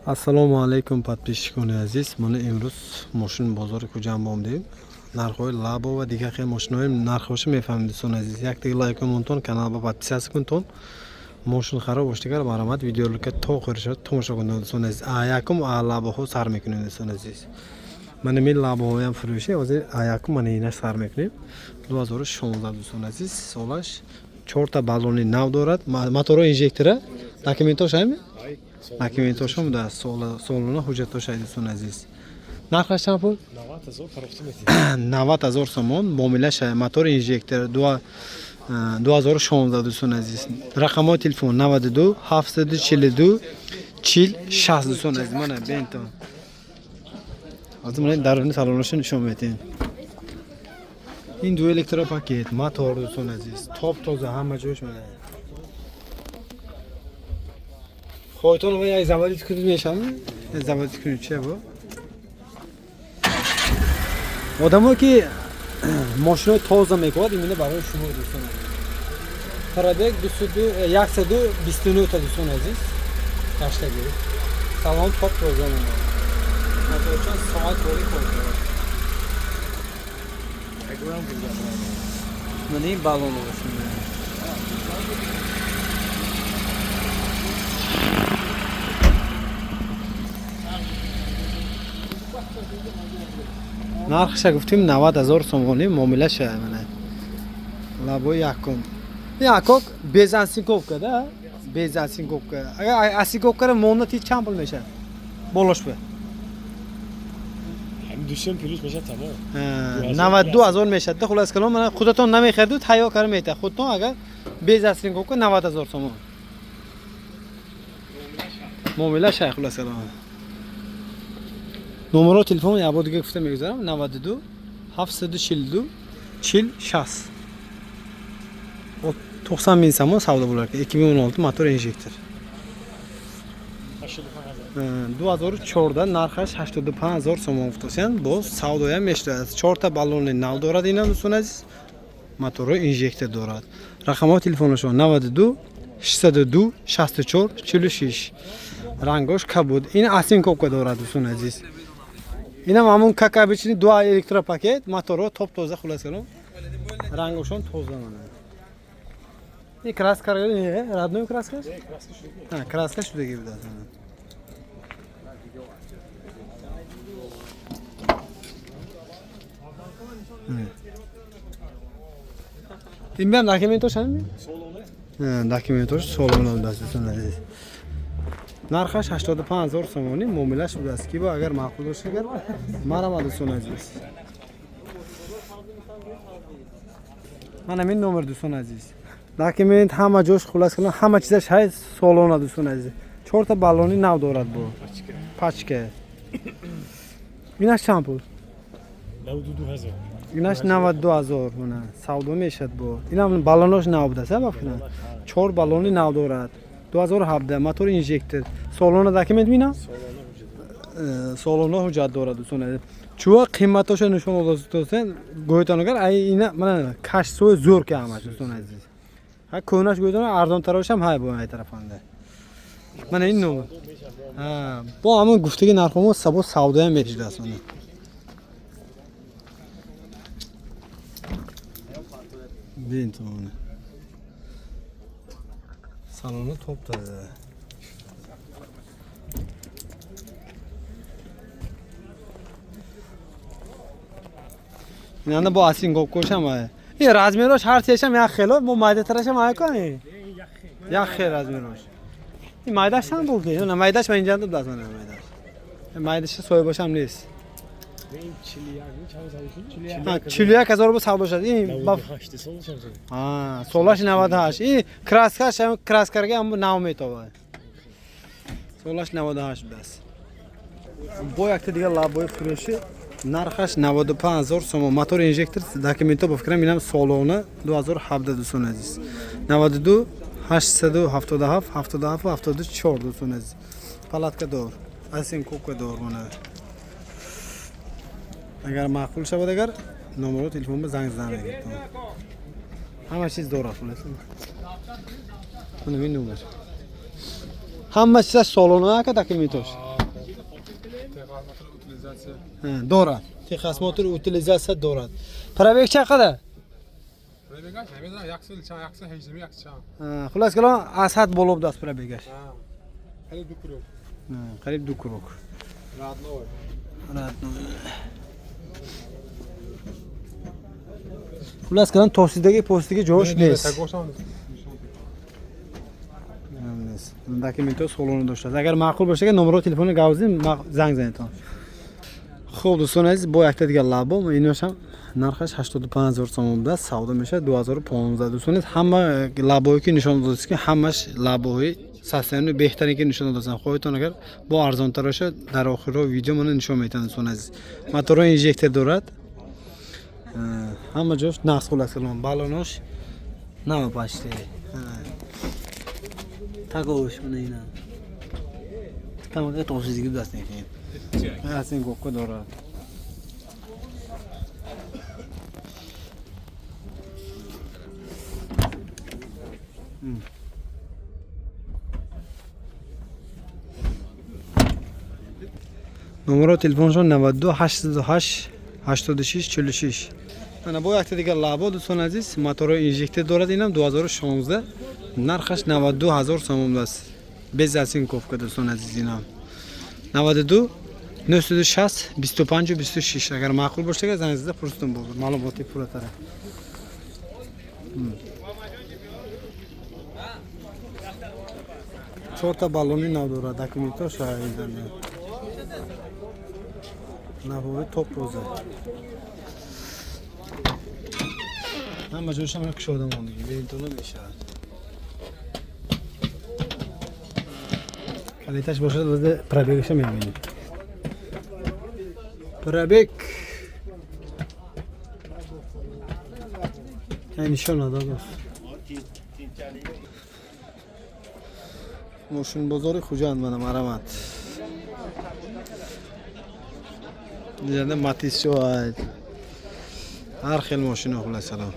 Ассалому алайкум, подписчикони азиз. Мана имрӯз мошин бозори Хуҷанд омадем. Нархҳои Лабо ва дигар хел мошинҳои нархҳоша мефаҳмем, дӯстони азиз. Яктаги лайк монтон, каналба подписаться кунтон. Мошин хароб боштагар марҳамат, видеоролика то охир шавад тамошо кунед, дӯстони азиз. А якум а Лабоҳо сар мекунем, дӯстони азиз. Мана ин Лабоҳоям фурӯши, ҳозир а якум мана инаш сар мекунем. 2016, дӯстони азиз, солаш чорта баллони нав дорад. Моторо инжектора, документош ҳами? Документошам да солона ҳуҷҷатош ай, дӯстони азиз. Нархаш чанд пул? 90 ҳазор сомон муомилаш. Мотори инжектор, 2016, дӯстони азиз. Рақамҳои телефон 92 742 40 60, дӯстони азиз. Мана бентон. Ҳозир мана даруни салонаша нишон медиҳем. Ин ду электропакет, мотор, дӯстони азиз, топ тоза ҳама ҷош мана. Хоҳитон ва як заводить кунед мешавад? Заводить кунед чия бо? Одамое ки мошинои тоза мекунад, именно барои шумо, дӯстони азиз. Пробег 129 та, дӯстони азиз. Гаштаги. Салон топ тоза мемонад. Моторчон соат бори кор дорад. Мана ин баллон бошад. Нархша гуфтем 90 ҳазор сомонӣ, муомилаша. Мана Лабои якум якок без оцинковка да, без оцинковка. Агар оцинковкара монда ти чанд пул мешавад болош ба? Дусем плюс мешавад, тамом. 92 ҳазор мешавад да. Хулас калом, мана худатон намехариду, тайёр кара метаҳад худтон. Агар без оцинковка 90 ҳазор сомон муомила шай. Хулас калом, номеро телефон як бор дига гуфта мегузарам: 92 742 40 60. 90 мин сомон савдо bo'lar ekan. 2016, мотор инжектор. 2014, нархаш 85 ҳазор сомон гуфтасиян, боз савдоям мешавад. Чорта баллони нав дорад инам, дӯстони азиз, мотори инжектор дорад. Рақамҳои телефонашон 92 602 64 46. Рангош кабуд. Ин оцинковка дорад, дӯстони азиз. Инам ҳамун как обычный ду электропакет, моторо топ тоза. Хулас калом, рангошон тоза. Мана ин краска родной, краска, краска шудаги будааст. Ин биам документош ҳами, документош солона будааст, дӯстони азиз. Нархаш 85 ҳазор сомонӣ, муомилаш будааст. Ки бо агар маъқул бошад, агар марама, дӯстони азиз. Ман ҳамин номер, дӯстони азиз. Документ ҳама ҷош, хулас калом, ҳама чизаш ҳай солона, дӯстони азиз. Чорта баллони нав дорад, бо пачка. Инаш чанд пул? Инаш 92 ҳазор, мана савдо мешавад. Бо инам баллонош нав будааст, ба фикрам чор баллони нав дорад. 2017, мотор инжектор, солона документ мина, солона ҳуҷҷат дорад, дӯстони азиз. Чува қиматоша нишон додастен гӯйтон, агар ай ина мана кашсои зӯр ки ҳамаш, дӯстони азиз. Ҳа, кӯнаш гӯйтон арзонтарошам ҳай бо ай тарафанда. Мана ин номер бо ҳамон гуфтаги нархомо сабо савдоям мешудааст. Мана бинтон, салони топ тоза. Инанда бо оцинковкошам ай. Ин размерош ҳар сешам як хело, бо майдатарашам ай кани. Як хел размерош. Ин майдаш чанд пул ки? На, майдаш ман инҷа будааст, мана майдаш. Майдаш соҳибашам нест. 41 ҳазор бо савдо шуд. Ин ба солаш 98. Ин краскаш краскарга ҳам нав метобад. Солаш 98 будааст. Бо якта дига Лабои фурӯши, нархаш 95 ҳазор сомон, мотор инжектор, документо ба фикрам инам солона, 2017, дӯстони азиз. 92 877 77 74, дӯстони азиз. Палатка дор, оцинковка дор. Мана агар маъқул шавад, агар номеро телефон ба занг зада мегиред. Ҳама чиз дорад, хулас. Мана ин номер. Ҳама чизаш солона ака, документош. Утилизация. Дорад. Техосмотр, утилизация дорад. Пробег чанд қадар? Пробегаш намедонам, 100 чанд, 118, 100 чанд. Хуллас калом, аз ҳад боло будааст пробегаш. Қариб ду круг. Қариб ду круг. Родной. Родной. Хуллас калом, тосидаги постиги ҷош нест. Документҳо солона доштааст. Агар маъқул бошад, номеро телефони гавзим, занг занедтон. Хуб, дӯстони азиз, бо якта дигар Лабо, иношам нархаш 85 ҳазор сомон будааст, савдо мешавад 2015. Дӯстони азиз, ҳама лабое ки нишон додааст, ки ҳамаш лабоҳои состояние беҳтаре ки нишон додааст. Хоҳедтон агар бо арзонтар бошад, дар охирҳо видео мана нишон медиҳам, дӯстони азиз. Моторҳои инжектор дорад. Ҳама ҷош нақс, хуллас калом, балонош нав почти. Тагош мана ина. Камака тосидиги будааст некин. Аз ин гопка дорад. Номеро телефоншон 92 808 86 46. Ана бо якта дигар Лабо, дӯстони азиз, моторҳои инжектор дорад, инам 2016, нархаш 92 ҳазор сомон будааст. Без оцинковка, дӯстони азиз, инам 92 960 25 26. Агар маъқул бошад, занг зада пурсутон буд маълумоти пурратара. Чорта баллони нав дорад, документҳо навои топ тоза. Ҳама ҷоша мана кушода мондагӣ, бентона мешавад. Калиташ бошад, баъд пробегаша мебинем. Пробег нишон надод. Мошинбозори Хуҷанд, мана марамат. Инҷа Матисчо, ҳар хел мошино, хуллас салом.